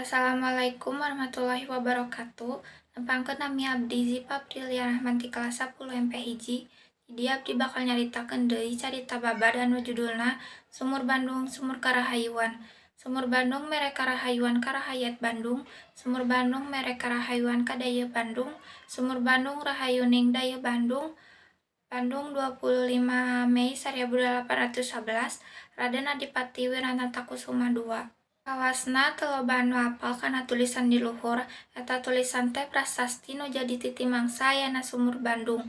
Assalamualaikum warahmatullahi wabarakatuh. Nepangkeun, nami abdi Zipa Aprilia Rahman ti kelas 10 MP1. Di dieu abdi bakal nyaritakeun deui carita babad anu judulna Sumur Bandung, Sumur Karahayuan. Sumur Bandung mere karahayuan ka rahayat Bandung. Sumur Bandung mere karahayuan ka dayeuh Bandung. Sumur Bandung rahayuning dayeuh Bandung. Bandung, 25 Mei 1811, Raden Adipati Wiranatakusuma II. Kawasna teu loba anu apal kana tulisan di luhur. Eta tulisan teh prasasti nu jadi titi mangsa ayana Sumur Bandung.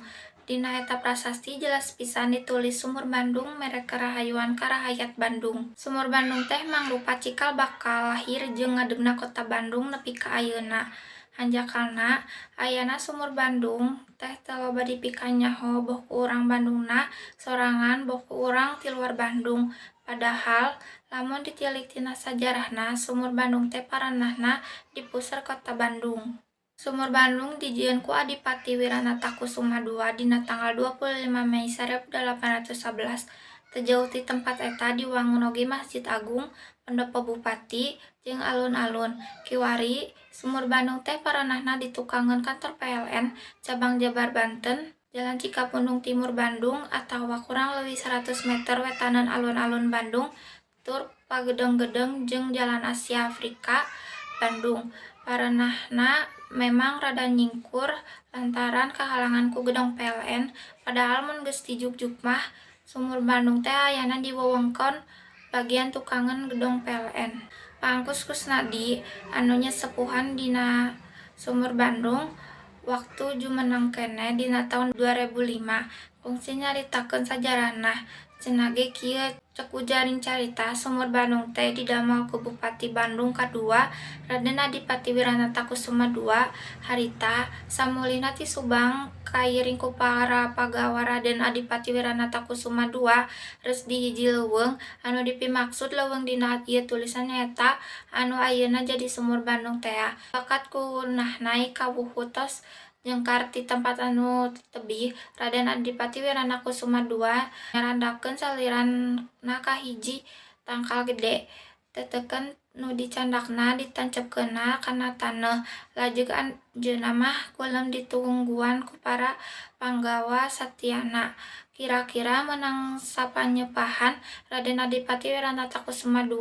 Dina eta prasasti jelas pisan ditulis Sumur Bandung mere karahayuan ka rahayat Bandung. Sumur Bandung teh mangrupa cikal bakal lahir jeung ngadegna Kota Bandung nepi ka ayeuna. Hanjakalna, ayana Sumur Bandung teh teu loba dipikanyaho boh ku urang Bandungna sorangan, boh ku urang ti luar Bandung. Padahal lamun ditilik tina sajarahna, Sumur Bandung teh paranahna di puseur Kota Bandung. Sumur Bandung dijieun ku Adipati Wiranatakusuma II dina tanggal 25 Mei 1811. Teu jauh ti tempat eta diwangun oge Masjid Agung, Pendopo Bupati, jeung alun-alun. Kiwari, Sumur Bandung teh paranahna di tukangeun Kantor PLN Cabang Jabar Banten, Jalan Cikapundung Timur, Bandung, atawa kurang leuwih 100 meter wetaneun Alun-alun Bandung tur pagedeng-gedeng jeung Jalan Asia Afrika, Bandung. Parenahna memang rada nyingkur lantaran kahalangan ku gedong PLN, padahal mun geus dijugjug mah Sumur Bandung teh ayana di wewengkon bagian tukangeun gedong PLN. Pak Angkus Kusnadi anu nyesepuhan dina Sumur Bandung waktu jumeneng keneh dina taun 2005 kungsi nyaritakeun sajarahna. Cenah ge kieu, cek ujaring carita, Sumur Bandung teh didamel ku Bupati Bandung kadua, Raden Adipati Wiranatakusuma II. Harita samulihna ti Subang kairing ku para pagawa, Raden Adipati Wiranatakusuma II reues di hiji leuweung. Anu dipimaksud leuweung dina ieu tulisan nyaeta anu ayeuna jadi Sumur Bandung tea. Bakat kunahna kawuhu tos nyengkar ti tempat anu tebih, Raden Adipati Wiranatakusuma II nyarandakeun saliranna ka hiji tangkal gede. Teteken nu dicandakna ditancepkeunna kana taneuh. Lajeng anjeunna mah kulem ditungguan ku para panggawa satiana. Kira-kira meunang sapanyepahan, Raden Adipati Wiranatakusuma II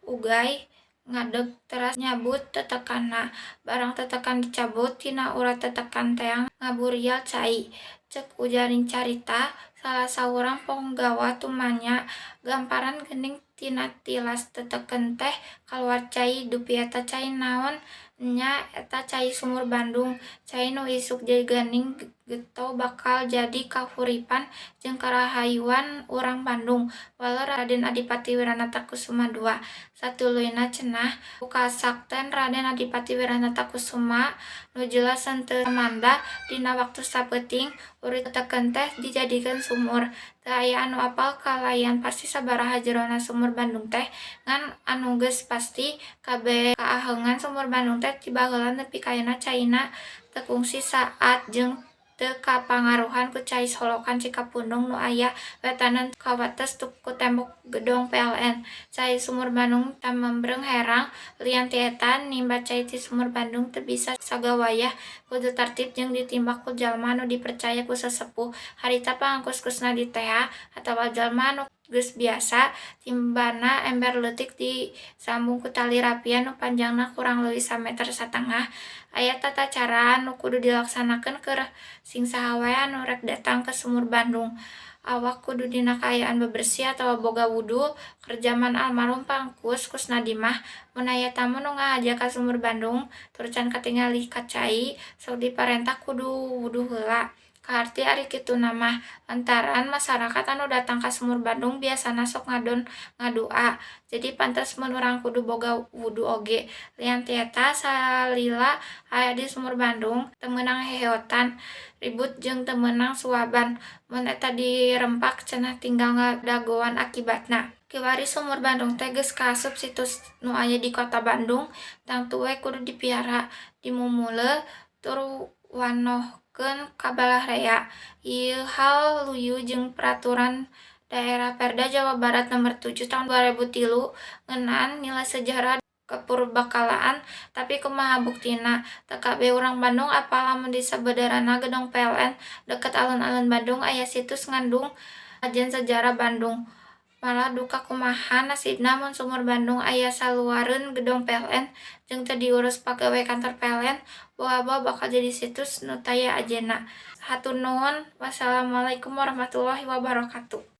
ugay ngadeg teras nyabut tetekanna. Barang tetekan dicabut, tina urat tetekan tea ngaburial cai. Cek ujaring carita, salah saurang ponggawa tumanya, gamparan geuning tina tilas teteken teh kaluar cai. Dupi eta cai naon? Nya, eta cai Sumur Bandung, cai nu isuk geuning geto bakal jadi kahuripan jeung karahayuan urang Bandung, waler Raden Adipati Wiranatakusuma II. Satuluyna cenah, ku kasakten Raden Adipati Wiranatakusuma nu jelas henteu manda, dina waktu sapeuting urit teteken teh dijadikeun sumur. Teu aya anu apal kalayan pasti sabaraha jerona Sumur Bandung teh, ngan anu geus pasti kabeh kaaheungan Sumur Bandung teh ti baheula nepi ka ayeuna caina teu kungsi saat jeung teu kapangaruhan ku cai Solokan Cikapundung nu aya wetaneun kawates ku tembok gedong PLN. Cai Sumur Bandung tamembreng herang. Lian ti eta, nimba cai ti Sumur Bandung teu bisa sagawayah, kudu tartib jeung ditimba ku jalma anu dipercaya ku sesepuh. Harita Pak Angkus Kusnadi tea atawa jalma anu geus biasa. Timbana ember leutik disambung ku tali rapia nu panjangna kurang leuwih sameter satengah. Aya tata cara anu kudu dilaksanakeun keur sing saha wae anu rek datang ka Sumur Bandung. Awak kudu dina kaayaan bebersih atawa boga wudu. Keur jaman almarhum Pak Angkus Kusnadi mah, mun aya tamu nu ngahaja ka Sumur Bandung tur can katingali ka cai, sok diparentah kudu wudu heula. Kaharti ari kituna mah lantaran masarakat anu datang ka Sumur Bandung biasana sok ngadon ngadua, jadi pantes mun urang kudu boga wudu oge. Lian ti eta, salila aya di Sumur Bandung teu meunang heheotan, ribut jeung teu meunang suaban. Mun eta dirempak cenah tinggal ngadagoan akibatna. Kiwari Sumur Bandung teh geus kaasup situs nu aya di Kota Bandung, tangtu we kudu dipiara, dimumule tur wanohkeun ka balarea. Ieu hal luyu jeung Peraturan Daerah (Perda) Jawa Barat Nomer 7 Tahun 2003 ngeunaan nilai sejarah. Kepurbakalaan, tapi kumaha buktina? Teu kabeh urang Bandung apal lamun di sabeudeurna Gedong PLN deket Alun-alun Bandung aya situs ngandung kajian sejarah Bandung. Malah duka kumaha nasibna mun Sumur Bandung aya saluareun Gedong PLN jeung teu diurus pagawe kantor PLN, boa-boa bakal jadi situs nu taya ajenna. Hatur nuhun. Wassalamualaikum warahmatullahi wabarakatuh.